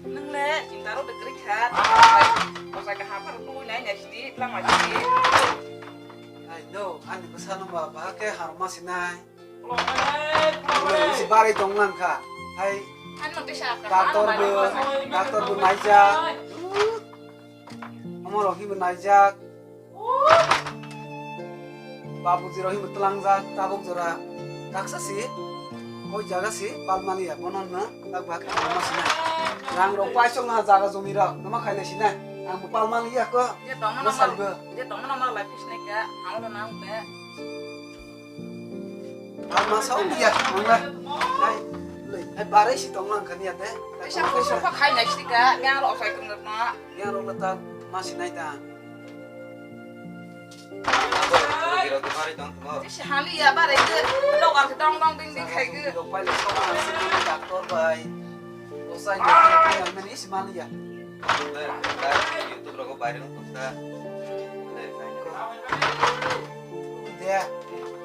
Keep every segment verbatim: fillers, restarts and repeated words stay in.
Nwng le chinta rok de kwrwi kha. Bosai kaham phano tubui nai nai sidi, twlang nai sidi. Ai no, ani bwsano ba bahai khe harma sinai. Bisi barai tong lang kha. Hai, ani no tisa kha, doctor bo, doctor bo naijak. Omo rok hi bo naijak. Babuji rok hi bo twlangjak, tabuk jora. Taksa si, koi jaga si, palmani ya, bono na, tak bak, palma sinai. Rang rok paisok na jaga jomi rok, nama khainai sinai. Ang bo palmani ya ko. Je tongma na mal, je tongma na mal lai pis nai ka, ang lo nang be. Palma sao ni ya, ang la. Hai, lei, hai barai si tong lang kha ni ya te. Kaisa kaisa kok khai nai sidi ka, yang rok sai tong na. Yang rok la ta ma sinai ta. Abo, abo, abo, abo, abo, abo. Isi hali ya, bare ke, dogar ke dong dong ding ding khai ke. Rok pai le sok na si, doctor bai. Bosai ni, ni, ni, ni, si mali ya. Be, be, YouTube rogo viral wngkha. Be, de.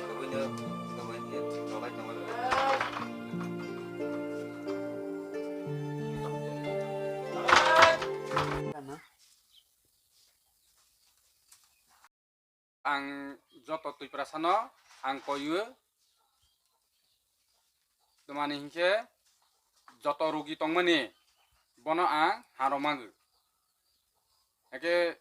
Kabuino, kabuino, rwlai tongo. Ang joto Twiprasano ang koiyo, tamani hinkhe joto rugi tongmani bono ang haro mago. Eke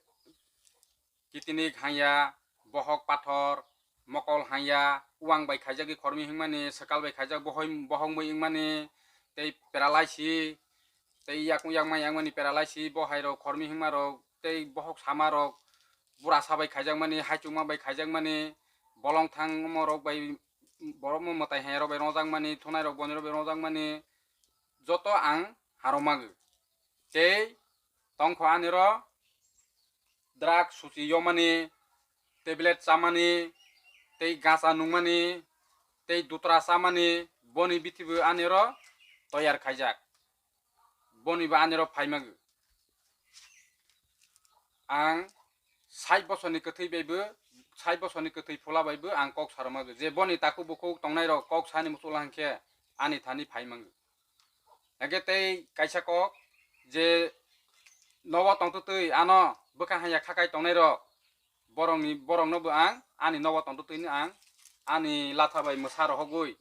kitinik hanya, bohok pathor, mokol hanya, uang bai khaijagwi khormi hingmani, swkal bai khaijak bohoi, bohok mui wngmani, tei paralysis, tei yakung yakma yakmani paralysis, bohai rok khormi hingma rok, tei bohok sama rok, bura sa bai khaijakmani, haichukma bai khaijakmani, bolong thangma rok bai, borokno mwtai hai rok bai rongjakmani, thunai rok boni rok bai rongjakmani, joto ang haro mago. Tei tongkho ani ro drug suchi yomani, tablet chamani, tei gacha nungmani, tei dutra chamani, boni bithibo ani ro toyar khaijak. Boni bo ani ro phai mago. Ang sait bosorni kwthwi bai bo, sait bosorni kwthwi phola bai bo ang kok saro mago. Je boni takhuk bukhuk tongnai rok kok sani muchungla hinkhe ani thani phai mago. Hake tei kaisa kok je nogo tongtwtwi ano bwkha hanya khakai tongnai rok, borokni, borokno bo ang ani nogo tongtwtwino ang ani latha bai mwsa rohogwi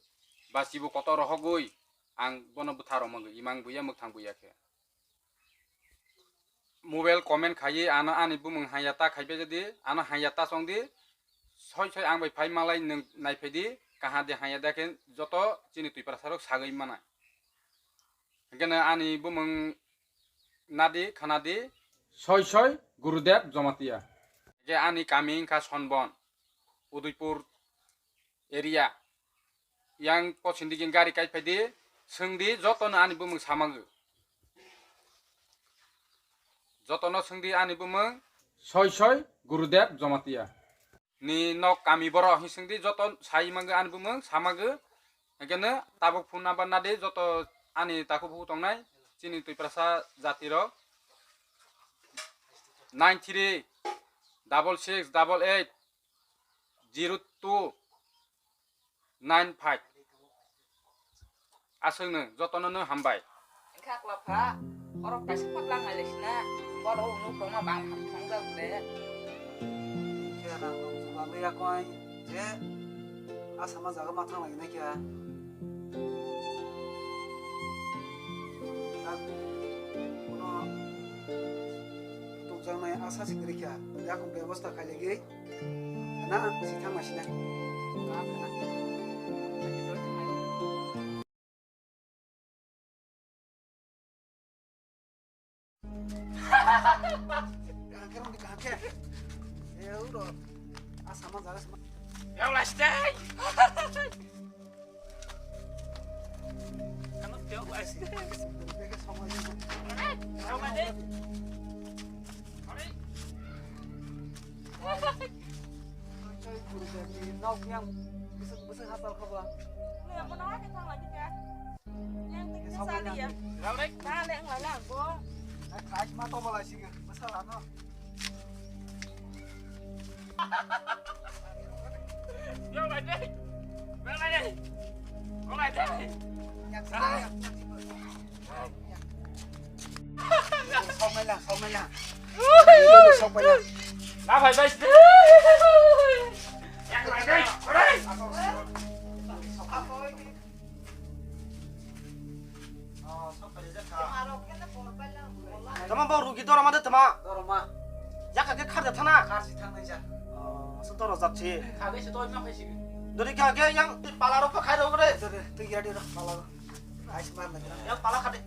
ba chibu kotor rohogwi ang bono bwtha romogwi imang buya mwkhang buya khe. Mobile comment khaiwi ano ani bumung hanya ta khaibai jadi, ano hanya ta chongdi, soi soi ang bai phai malai nwng naiphaidi, kaha de hanya de khe joto chini Twiprasa rok sagwi manai. Hingkheno ani bumung nadi khanadi. Soi soi Gurudev Jamatia. Hingkhe ani kami wngkha Sonbon, Udaipur area. Yang pochindi gini gari kai phaidi, swngdi jotono ani bumung samago. Jotono swngdi ani bumung. Soi soi Gurudev Jamatia. Ni nok kami borok hin swngdi joto sai mago ani bumung samago. Hingkheno tabuk phone number nadi joto ani takhuk bukhuk tongnai chini Twiprasa jati rok. Nine three double six double eight zero two nine five. Aswkno jotono no hambai. Wngkha kwlapha, oro kaisa phak lang nai lai sina, borok nuk tongma bang ham thong jak de. Khe rang rok juma le ya koi je, asama jaga ma thang lai nai kya. Kuno tukjaknai asa se kwrwi kha, yakung bebosta khai legi. Na, si thang ma sina. Ka khana. Kaham khe, rong di kaham khe. Eh, uro. Asama jaga sama. Yau lastai. Ano teo lastai. Teo lastai. Nok yang besok besok hatal kau lah. Yang mana lagi yang lagi ya? Yang tinggi sari ya. Rau rek. Nah, lek ngai lang bo. Nah, khai ma to bala sih besar ano. Yang lagi. Yang lagi. Kau lagi. Yang sini yang. Sok mai lang, sok mai lang. Sok mai lang. Na phai bai. Yak lai dai. Tama bo rugi doro ma de tama. Doro ma. Yak khe khar de thana. Khar si thang nai ja. Oh, so doro jat si. Kha ge se to ma phai si. Dori kha ge yang pala ro kha khai ro re. Dori, tu ya di ro pala ro. Ais man na. Yang pala kha de.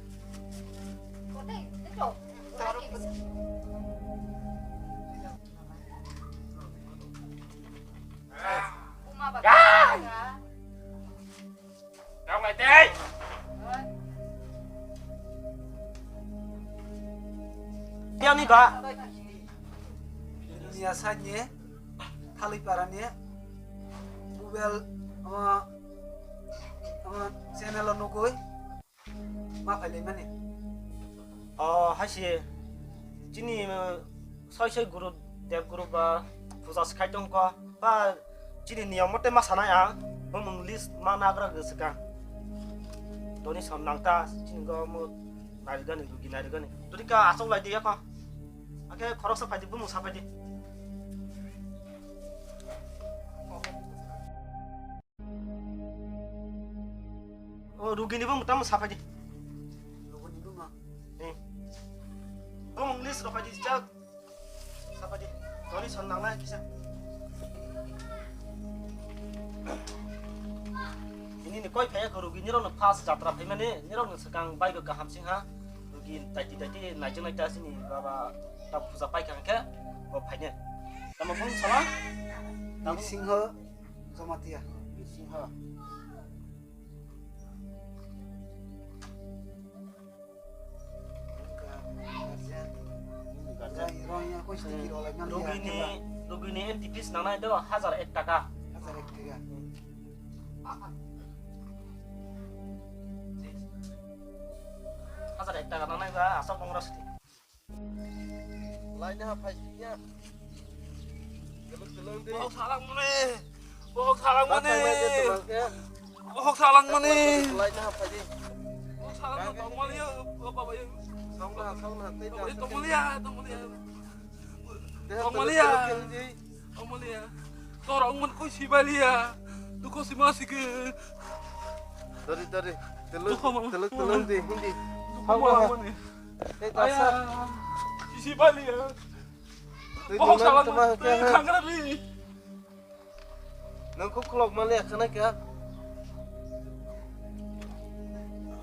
Yang ni ba? Ni asai ni, Thalipara ni, Google, ama, ama channel o nugui. Ma phailaimani. O, hai se, chini, uh, soi soi guru, dev guru ba puja se khai tong kho, ba chini niyom mote ma sanai ang, bumung list ma nagra gw swkang. Donation nang ta, chini go mo nairwgani, rugi nairwgani. Turi ka asok lai di ya kho. Ake khoroksa phai di, bumung sa phai di. O, rugini bo tamo saphai di. Rugini bo ma? Hmm. Bo mung list rok phai di, chak. Saphai di. Tori son nang nai kisa. Ini ni koi phai ko rugi ni rok no first jatra phai mani, ni rok no swkang bai ko kaham sing ha. Rugi taiti taiti nai jeng nai ta sini baba ta puja pai kha khe bo phai ne. Tamo phone sala? Tamo sing ho. Jamatia. Singha. Rugini, rugini N T P nangnai do, hajar ek taka. Hajar ek taka. Hajar ek taka nangnai ba, asok kongra sidi. Laina ha phai ya. Telung telung di. Bohok salang mani. Bohok salang mani. Bohok salang mani. Laina ha phai di. Bohok salang mani. Tongmaliya, baba ya. Sauna, sauna, tei. Tongmaliya, tongmaliya. Tongmaliya. Tongmaliya. Torok man koi sibaliya. Dukho sima sike. Dari, dari. Telung, telung, telung di, hindi. Dukho mani. Tei dasa. Aya, sisi bali ya. Tei bohok salang tuma mani, ke, tei ha? Khangra bi. Nang kok khulok mali akhana kya?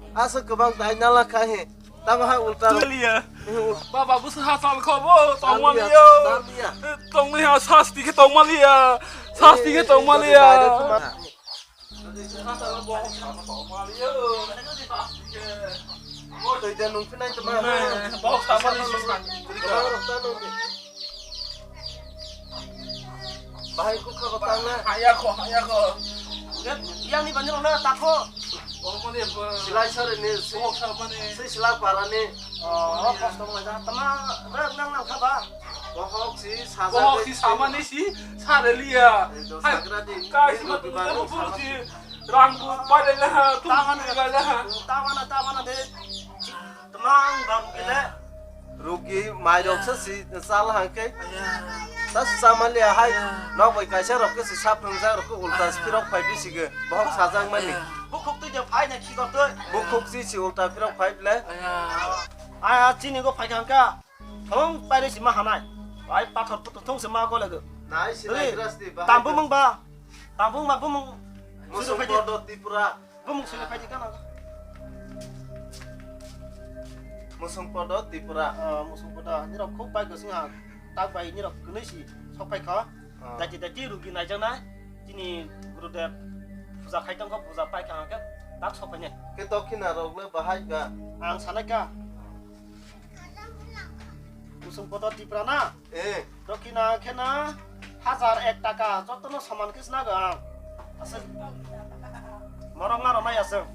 Asa kebang dai nala kha he. Tama ha ulta. Bali ya. Baba busu ha sal khobo, tong mali ya. Tong mali ya, sasti ke tong mali ya. Sasti ke tong mali ya. Bahai kukha ko tang na. Haya ko, haya ko. Yang ni bani rona takho. Silai sore ni, si, si silai para ni. Oh, kosto mo ja. Tama, rek nang nang kha ba. Bohok si saja. Bohok si sama ni si sare liya. Hai, kai si ma tu tu tu si rang bu pai le ha, tu pai le ha. Tamana, tamana de. Tamang bang kile. Rugi mai rok sa si sal hang ke. Sa si sama liya hai. Nok bai kaisa rok ke si sap nung jak rok ke ulta si rok phai bi si ge. Bohok sajak mani. Bukhuk tu je phai na khi kok tu. Bukhuk si si ulta phirok phai ble. Aya, chini go phai kha kha. Thong paire si ma hanai. Bai pathor putu thong se ma go lego. Nai si nai gras di ba. Tambu mung ba. Tambu ma bumung. Musung suri phai di. Podo Tripura. Bumung suri phai di kana. Musung Podo Tripura. Ah, musung podo. Ni rok khub bai go sing ha. Tak bai ni rok kunui si sok phai kha. Ah. Dati dati rugi nai jana. Chini Gurudev puja khai tong kha, puja pai kha khe tak sok phai ne. Ke dokhina rok le bahai ba. Ang sanai ka. Kusung poto Tipra na? Eh. Dokhina khe na hajar ek taka, jotono saman khe sna ga ang. Aswk morok na rwnai aswk.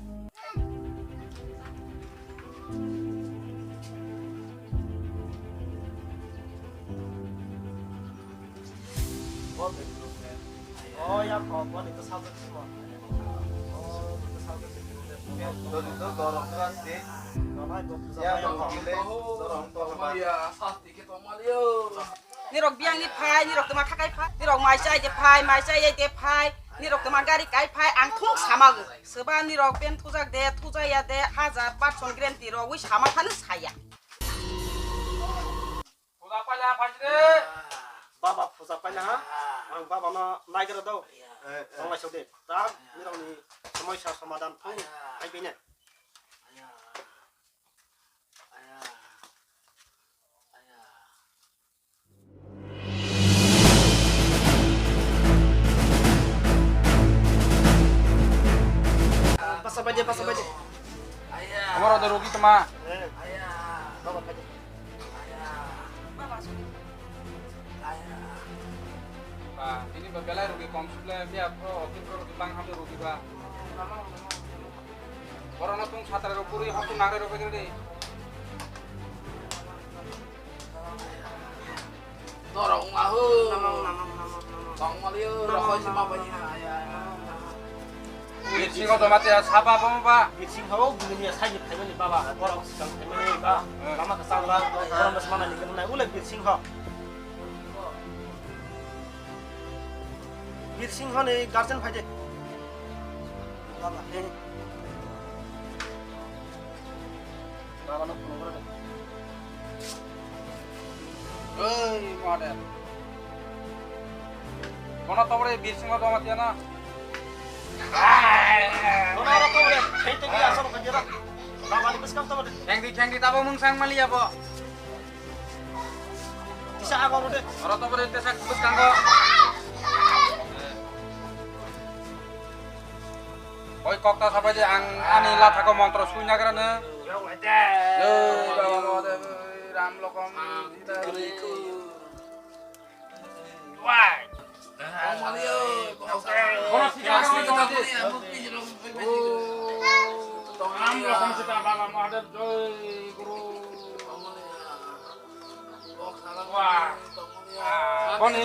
Oh, ya, kok, wani to sajak simo. Oh, to sajak simo. Dori to dorok kra se. Nirok biyang ni phai, nirok tuma khakai phai, nirok mai chai de phai, mai chai de phai, nirok tuma gari kai phai, ang thung sama. Soba nirok ben thujak de, thujaya de, hajar patson guarantee rogwi sama phano saya. Puja paila phai de. Baba puja paila ha? Ang baba no naigra do. Eh, eh. Tonglai sode. Ta nirok ni somosya somadhan thung. Ai bine. Basa baje, basa baje. Amar ada rugi tema. Eh. Baba baje. Ba, ini ba belai rugi kom suple, dia pro, oke pro rugi bang hamle rugi ba. Borok no tung satra rok puri hotu nangre rok begre de. Norok wng aho. Namang, namang, namang, namang. Tongmaliyo, namang, rokoi sima namang, bai namang. Aya, aya. Birsingo joma te saba bomo ba. Birsingo bini ya sai phaimani baba, borok sikang phaimani ba. Eh. Lama kesal ba, borok mas mana ni kenai ule Birsingo. Birsingo ni guardian phaide. Baba, eh. Baba no phone gore. Oi, mader. Kono tobore Birsingo joma tiya na? Kono aro tobore, hei te biya asal kajira. Baba ni beskam tobore. Khengdi, khengdi tabo mungsang maliya bo. Tisa agor ude. Oro tobore tesa bwskango. Oi kokta sabai de ang ani lathako montro suina grano. Jai Baba Mahadev, Ram Lokhon, Sita. Wai. Kono sikha kami tong di. Oh, tong am rokom sita Baba Mahadev joi guru. Wah. Boni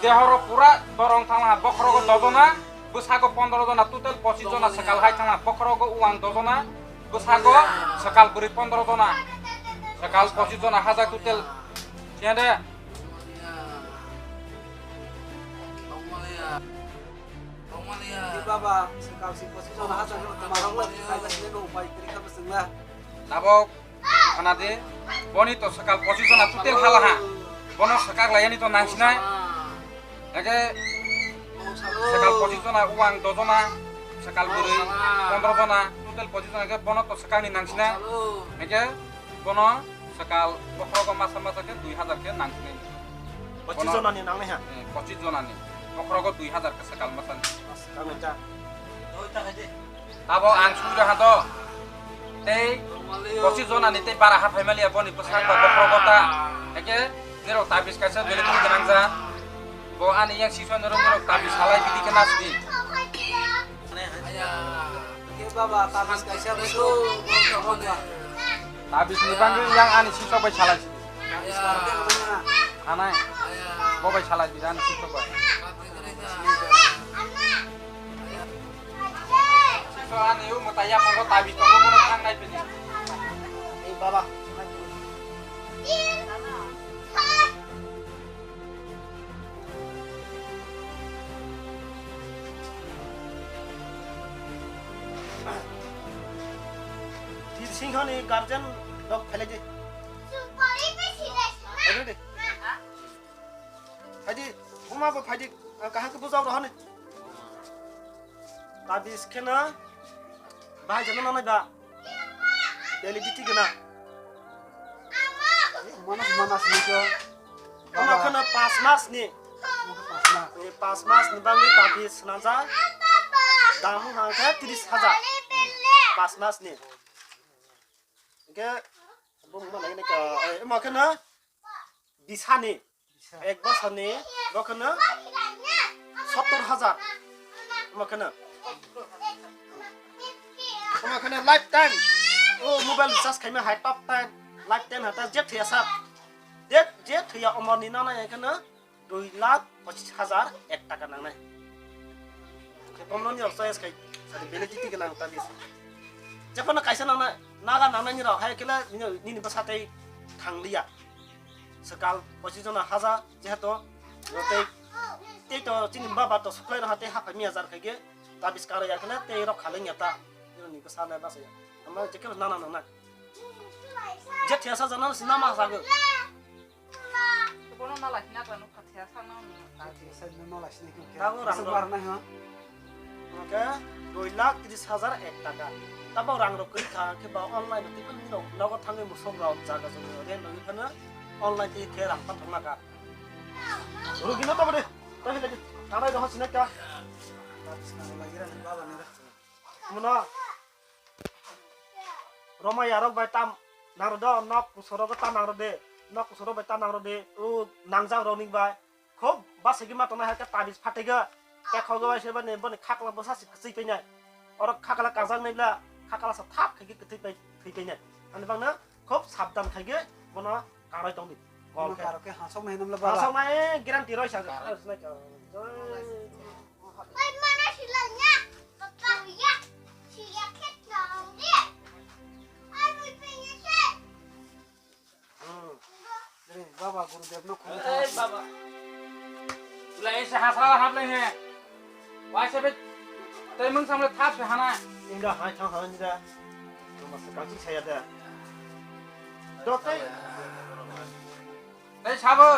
dehoro pura dorong thangla bokhorogo dojona, bwsago pondro jona, total pochis jona swkal hai thangla bokhorogo uang dojona, bwsago swkal bwrwi pondro jona, swkal pochis jona hajak total. Siya de. Di baba, swkal si pochis jona hajak no tama rong la, kaiba sini no upai kiri kha bwswng la. Tabok khana di, boni to swkal pochis jona total hala ha. Bono swkak layani to nangsinai. Eke swkal pochis jona uang dojona, swkal bwrwi pondro jona, total pochis jona ke bono to swkakni nangsinai. Eke bono swkal bokhorogo masa masa ke dui hajar ke nangsinai. Pochis jonani nangnai ha? Eh, pochis jonani. Bokhorogo dui hajar ke swkal masani. Swkal masa. Abo ang suri ha to. Tei pochis jonani tei bara ha phaimaliya boni bwsak ba bokhorogo ta. Eke nirok tabis kaisa bele twi gwnang ja. Bo ani yang siswa nirok nirok tabis halai bidi ke nasdi. Aya, ke baba, tabis kaisa beso. Tabis ni bangwi yang ani siswa bai salai sidi. Tabis karke mana? Anai. Bo bai salai di ani siswa bai. Siswa ani u mata ya pongo tabis tongo kono thang nai pini. Eh, baba. Birsinghoni guardian rok phailai di. Phaidi, buma bo phaidi, ang kaham khe bujao rohani. Tabis kheno bahai jano nanai ba. Validity gwnang. Manas, manas ni ko. Omo kheno pas mas ni. Pas mas. Eh, pas mas ni bangwi tabis swnamjak. Dam wngkha tris hajar. Pas mas ni. Hingke bung ma nai ka, eh, omo kheno bisani. Ek bosor ni bo kheno sottor hajar. Omo kheno. Omo kheno lifetime. O mobile recharge khaima hai top time. Lifetime hata je thwiya sa. Je, je thwiya omor ni nana ya kheno dui lakh pochis hajar ek taka nangnai. Khe bomno ni rok choice khai. Sadi validity gwnang ta bis. Je kono kaisa nangnai. Naga nangnai ni rok hai kele nini, nini bwsa tei thang liya. Swkang pochis jona haja jehetu tei, tei to chini baba to suklai rok ha tei haphai miya jar khai khe tabis karo ya kele tei rok khaleng ya ta. Nini bwsa nai basa ya. Amma je kele nana nangnai. Je thesa jana si nama sago. Bono nalai hina kla nukha thia sakno. Thia sakno nalai sini khe. Tabuk rang rok. Bar nai ha. Oke, dui lakh tris hajar ek taka. Tabuk rang rok kwrwi kha khe ba online rok tei kunu rok nogo thangwi musok rok jaga joni rent rok phano online tei the rang pathok naka. Rugino tabuk de. Tahi lagi. Tanai doha sinek ka. Lagi rang baba ni ra. Muna. Romai yarok bai tam nang rw do, nok kusoro go tam nang rw de, nok kusoro bai tam nang rw de, o nangjak rok ni bai. Khub basa gima tongnai hai khe tabis phataigo. Khe khogo bai se bani, boni khakla bwsa si kwchwi painai. Oro khakla kajak nai bla, khakla sa thap khai khe kwthwi pai, thwi painai. Ani bangno khub sabdan khai khe bono karwi tongdi. Gol khe. Karo khe hasok nai nang bla baba. Hasok nai guarantee roi sa. Karwi. Oi, mana sila nya? Papa, ya. Sila khe tong de. Ai, bui pe nya se. Hmm. Re, baba, Gurudev no khum. Ei, baba. Ulai se hasra hap le he. Wai se be. Tei mung samle thap se hana. Inda hai thang hana inda. Masa kachi saya da. Dok tei. Tei sabo.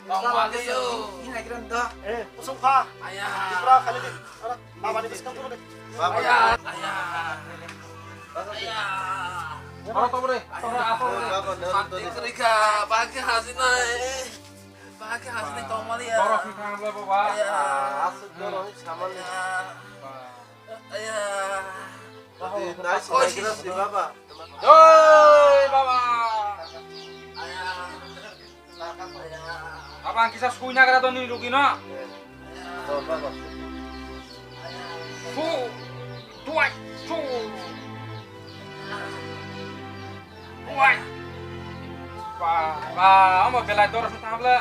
Tong maliyo. Ini lagi ram da. Eh, usung pha. Aya. Ipra khali di. Ara, baba ni biskang tu de. Baba. Aya. Aya. Aya. Oro to bre. To bre, apo bre. Baba, no, Santi to de. Krika, bagi hasinai. Bagi hasinai tong maliya. Borok ni thang le baba. Aya. Asuk borok ni saman ni. Aya. Aya. Oi, nice, nice, baba. Oi, baba. Baba, ang kisa sui nagra do nini rugi no. Oh, baba. Su, tuai, su. Tuai. Ba, ba, omo belai dor su tangble.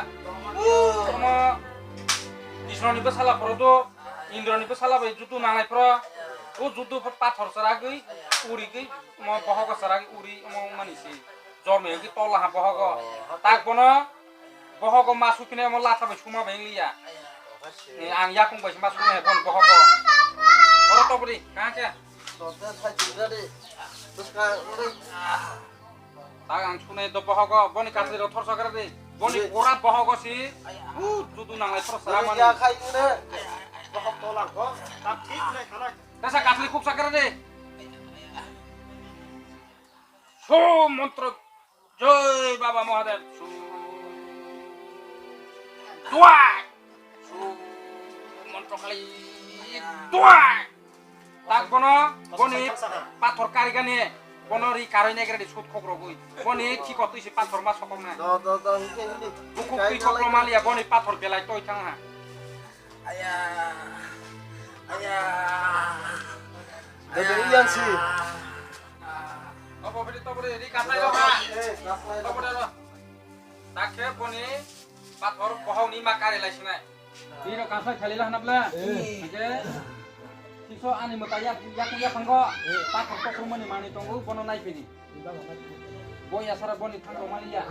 Omo. Isroni bwsala phoro do. Indroni bwsala bai judu nanglai phoro, o judu pathor chwragwi, urigwi, omo bohogo chwragwi uri, omo mani si, jormai wngwi tola ha bohogo. Tak bono, bohogo ma supinai omo latha bai suma bai wngliya. Eh, ang yakung bai se ma sumai hai bono bohogo. Oro tobri, kaham khe? Tak ang sunai do bohogo, boni kathai rok thor sakra di. Boni pura bohogo si. U, judu nanglai thor sakra mani. Ya khai ne. Bohog tolang ko. Tak thik nai khanai. Tesa kathai khuk sakra di. Su montro. Joi Baba Mahadev. Su. Duai. Su montro kali. Duai. Tak bono, boni pathor karigani, bono ri karwi naigra di sut khok rogwi. Boni thiko twi si pathor ma sokok na. Do, do, do, hingke, hingke. Bukuk twi khok rok maliya, boni pathor belai toi thang ha. Aya, aya. Do, do, iyan si. Obo bini to bini ri kasai rok ha. Eh, kasai rok. To bini ro. Tak khe boni pathor bohok ni ma kari lai sinai. Bini rok kasai khali la hana bla. Eh. Hingke. Siso ani mwtai yak, yak, yak thango. Eh. Pathor kokrumani manwi tongo, bono nai phini. Bo yasara boni thang rok mani ya.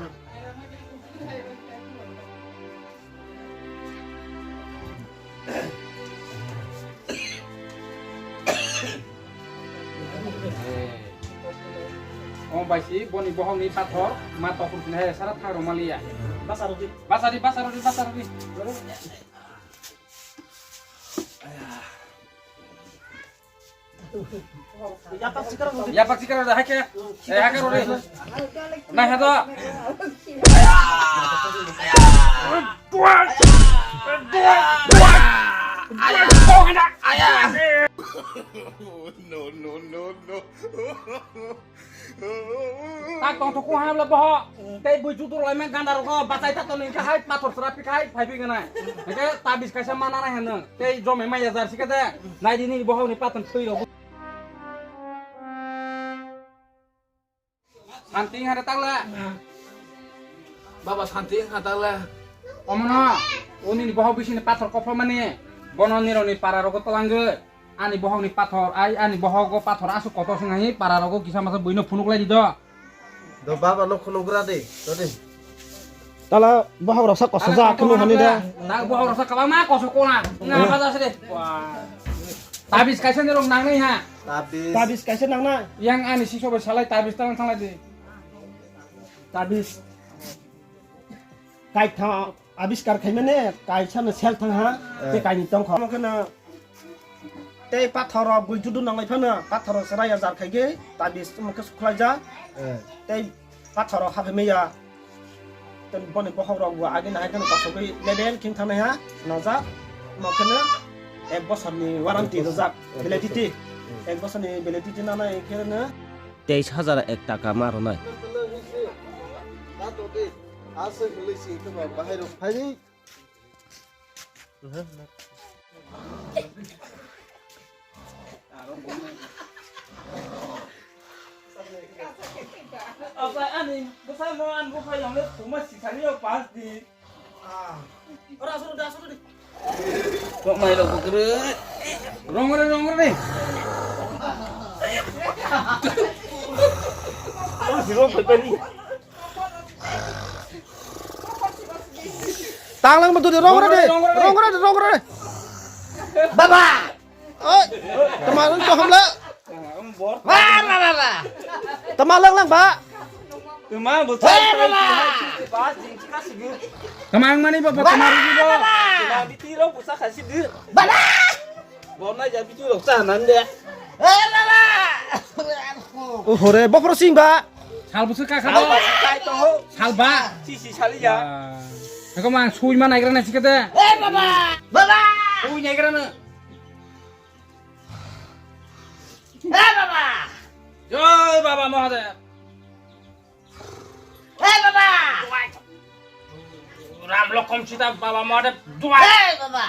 Omo bai si boni bohok ni pathor ma tokhor sini hai sara thang rok maliya. Basa rodi, basa rodi, basa rodi. Yapak sikar rodi, hai khe. Eh, hai khe rodi. Nai ha do. Aya. No, no, no, no. Tak tong thok kung ha bla boho. Tei bui judur lai men ganda rok bachai ta ton khai pathor sra pi khai phai pi ganai. Hake tabis kaisa mana nai hanung. Tei jome maya jar sikade. Nai dini boho ni patan thui rok. Santi hare takla. Baba santi ha takla. Omono, oni ni bohok bisini pathor kophomani, bono nironi para rogo tolangwi. Ani bohokni pathor, ai ani bohogo pathor aswk kotor se nai para rogo kisa masa buino phunuk lai di do. Do baba no phunuk gra de, do de. Tala bohok rok sa koso ja khunu hani da. Na bohok rok sa kaba ma koso kona. Na ba ja se de. Tabis kaisa ni rok nang nai ha. Tabis. Tabis kaisa nang na. Yang ani si sobai salai tabis tang tang lai di. Tabis. Kai tha. Abiskar khaimane kaisa no sel thang ha, eh, te kaini tong kho. Omo kheno tei pathor rok bui judu nanglai phano pathor rok se raya jar khaigwi tabis omo khe sukhlai ja. Eh. Tei pathor rok haphaimaya. Tei boni bokhok rok bo agini hai kheno kosogwi level king thangnai ha, najak. Omo kheno ek bosor ni warranty rwjak, validity. Hmm. Ek bosor ni validity nanai kheno. Teis hajar ek taka ma rwnai. Aswk hwnwi swi tongma bahai rok phai. Apa ani bwsano ani buphai yong le thuma sikani yo pas di. Ah. Ora asoro de asoro de. Kok mai lo kukre. Rong re rong re. Ora siro peperi. Tanglang betul de rong re de. Rong re, rong re. Rong re, rong re. Baba. Oi. Teman to hamla. Bor. Ba ba ba ba. Teman lang lang ba. Teman betul. Hei, baba. Pas jing chika sigi. Teman mani baba teman ini baba. Teman di tiro pusa kasih di. Baba. Bona jadi tu rok sa nan de. Eh, baba. Oh, hore, bopro sing ba. Sal busu ka kha. Sal ba kai to ho. Sal ba. Si si sali ya. Ako mang sui ma naigra na sikete. Eh, baba. Baba. Sui naigra na. Eh, baba. Jai baba Mahadev. Eh, baba. Ram Lokhon Sita baba Mahadev duai. Eh, baba.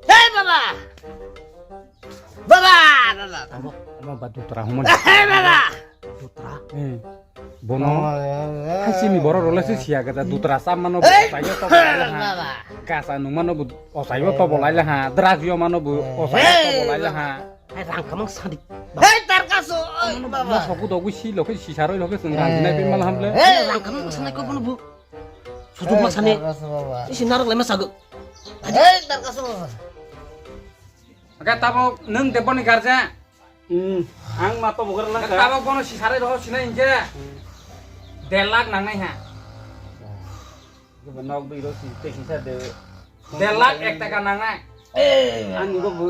Hei, baba! Baba! Baba! Amo, amo ba dutra humon. Hei, baba! Dutra? Eh. Bono. Oh, ya, ya. Hai sini boro role si sia gada dutra sam mano bo osayo to bolai la ha. Baba! Kasa nung mano bo osayo to bolai la ha. Drug yo mano bo osayo to bolai la ha. Hai rang kamang sadi. Hei, tarkaso, oi, baba! Mo soku dogu si loke si saroi loke sung rang dinai pe mal hamle. Hei, rang kamang sanai ko bono bu. Sujuk ma sani. Isi narok lai ma sago. Hei, tarkaso. Aga tabo nung de boni garja. Hmm. Ang ma to bugar lang ka. Tabo bono si sarai roho sinai inje. Der lakh nang nai ha. Nok dui ro si te si sa de. Der lakh ek taka nang nai. Eh. Ang go bu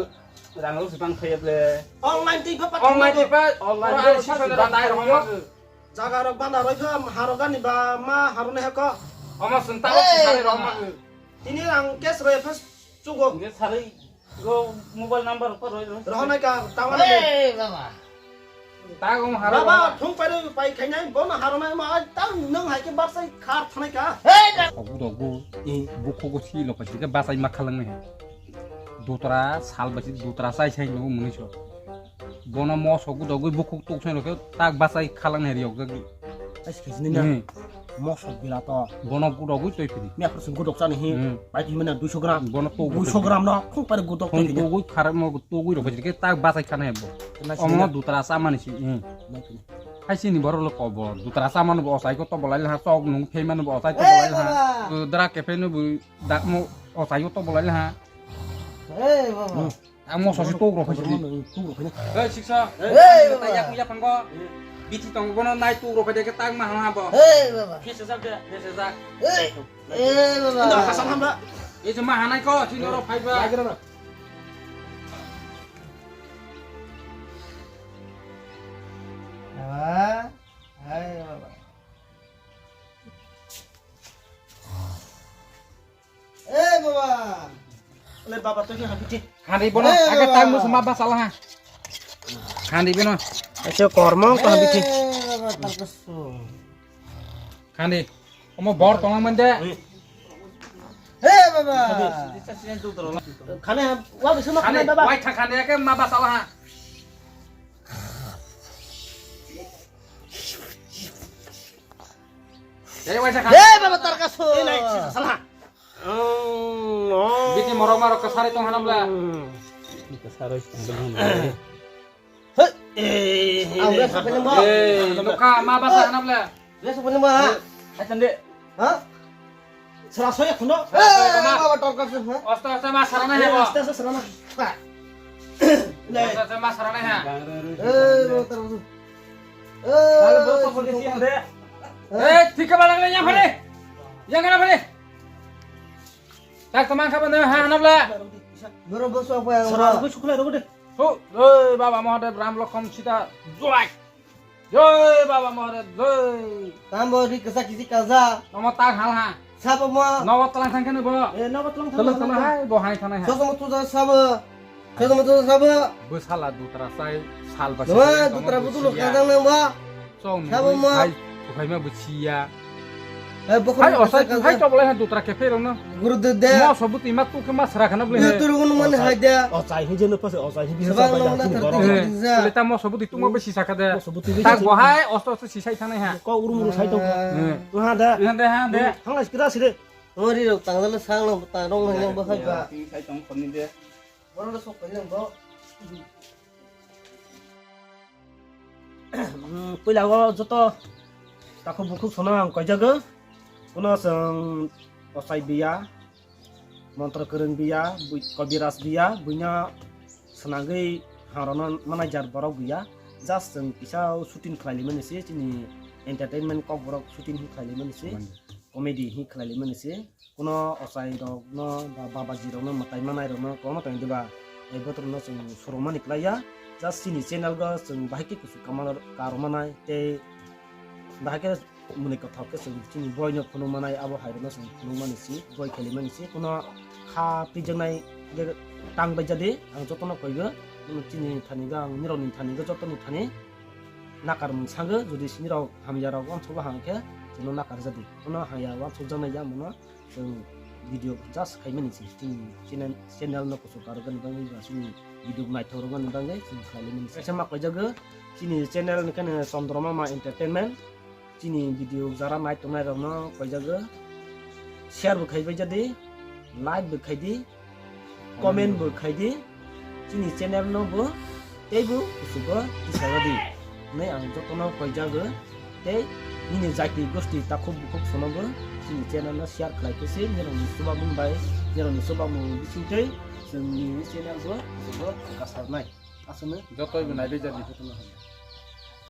rang lo si bang thaya ble. Online ti pa online ti pa online ti pa si sa de dai roho ma. Jaga rok bana roi kha, harok ani ba ma harone heko. Omo sung tabo si sari rok ma. Tini ang cash roi phas chugo. Nge sari go mobile number ko roi roi. Rohonai ka tawani. Hey, baba. Tago harok. Baba, thung pai roi pai khainai, bono harone ma, ai, ta nung hai ke barsai khar thanai ka. Hey, baba. Ogu dogu, bukhugo si lo pai ke basai ma khalang nai. Dutra sal basi dutra sai sai no muni so. Bono mosok gudogwi bukhuk tuk sai rokhe tak bachai khalang heri yokjagwi. Ais khe sini na. Hmm. Mosok bila to. Bono gudogwi toi phiri. Mi akhar sung gudok chani hi. Hmm. Bai thimana duiso gram. Bono to duiso gram no khung pare gudok toi phiri. Tugwi kharap mo tugwi rok phiri ke tak bachai khana hebo. Omo dutra samani si. Hmm. Hai sini borok lo kobo dutra samani bo osai ko to bolai ha sok nung thei mani bo osai to bolai ha. Dra kefe no bu dak mo osai ko to bolai ha. Hey baba. Hmm. Ang mo sosi tuk rok phai sidi. Tuk rok phai. Hei siksa. Hey baba. Yak yak panggo. Biti tong bono nai tuk rok phai de ke tang ma ha bo. Hey baba. Pisa jak de. Pisa jak. Hey. Hey baba. Ina kasam hamba. Ei je ma hanai ko sini rok phai ba. Lagi rok. Baba. Hey baba. Eh baba. Le baba to ni habiti. Khandi bono age tang musu ma basala ha. Khandi bono. Acha kormo to habiti. Eh baba tarkasu. Khandi. Omo bor tonglang mande. Eh baba. Khane wa bisu ma khane baba. Wai tha khandi ake ma basala ha. Eh wai tha khandi. Eh baba tarkasu. Eh nai sala. Biti morok marok kwsari tong hana bla. Kwsari tong hana bla. Hey, eh, ang bwsa phaileng bo. Eh, nukha ma basa hana bla. Bwsa phaileng bo, ha? Hai tande. Ha? Sera soya khuno. Eh, baba torkar se, ha? Osta osta ma sarana he bo. Osta osta sarana. Osta osta ma sarana he. Eh, bo tar. Eh, thik khe balang le yang phale. Yang kana phale. Tak teman kha bana ha hana bla. Boro bwsa phaileng bo. Sera ko sukla rogo de. Ho, joi Baba Mahadev, Ram Lokhon Sita, joi. Joi Baba Mahadev, joi. Tambo ri kasa kisi kasa. Nomo tak hal ha. Sabo mo. Nogo tlang thang khe bo. Eh, nogo tlang thang. Tolo tolo hai, bo hai thanai ha. Sosomo tu sabo. Sosomo tu sabo. Bo sala dutra sai, sal ba. Noa dutra butu lo kajang nang ba. Chong sabo mo. Hai, bukhai ma buchiya. Eh, bukhai hai, osa hai tobolai ha dutra khe pherong no. Guru de de. Mo sobuti ma tu khe ma sra khana bole. Yo turu gun man hai de. O chai hi jeno pase, o chai hi bisa. Sabang nang na thar de. Bole ta mo sobuti tu mo besi sakha de. Mo sobuti besi. Tak bo hai, osto osto sisai thanai ha. Ko urum urum sai tong. Eh. Tu ha da. Ha da, ha da. Thang lai kira sire. Ori rok tang dala sang nang tang rong nang bo hai ba. Ti sai tong khoni de. Boro sok phai nang bo. Puila o joto takhuk bukhuk sono ang koijago. Kuno chwng ochai biya, montro kwrwng biya, bui-, kobiraj biya, buino swnagwi hangrokno manager borok buya. Just chwng kisa shooting khlai limani se, chini entertainment kokborok shooting khlai limani se, comedy hi khlai limani se. Kuno ochai rokno ba babaji rokno mwtai manai rokno kwbangma tong diba. Ei botrokno chwng surumani klaiya. Just chini channel go chwng bahai khe kuchuk kamal karmanai tei bahai khe mwnwi kothok khe chwng chini boino phunukmanai, abo hai rokno chwng phunukmani si, boi khelimani si. Kuno kha pijaknai je tang bai jadi ang jotono koigo. Kuno chini thani go ang nirokni thani go jotoni thani nakar mung sango, jodi sinirok hamya rok wansukgo hang khe chwngno nakar jadi. Kuno hamya wansukjaknai ya mono. Chwng video just khaimani se, chini channel, channel no kuchuk karwkani bagwi ba chini video naithok rwkani bagwi chwng khlaimani se. Kaisa ma koijago chini channel ni khe Chondro Mama Entertainment. Chini video jara nai tongnai rokno koijago share bo khai bai jadi, like bo khai di. Comment bo khai di, chini channel no bo teibo kuchugo tisajak di hinwi ang jotono koijago. Tei nini jati gosti takhuk bukhuk sono bo chini channel no share khlai khe se nirokni chubamung bai, nirokni chubamung bisingtwi chwngni channel bo kuchugo kasarnai. Aswkno jotoibo naibai jadi. Jotono hamya.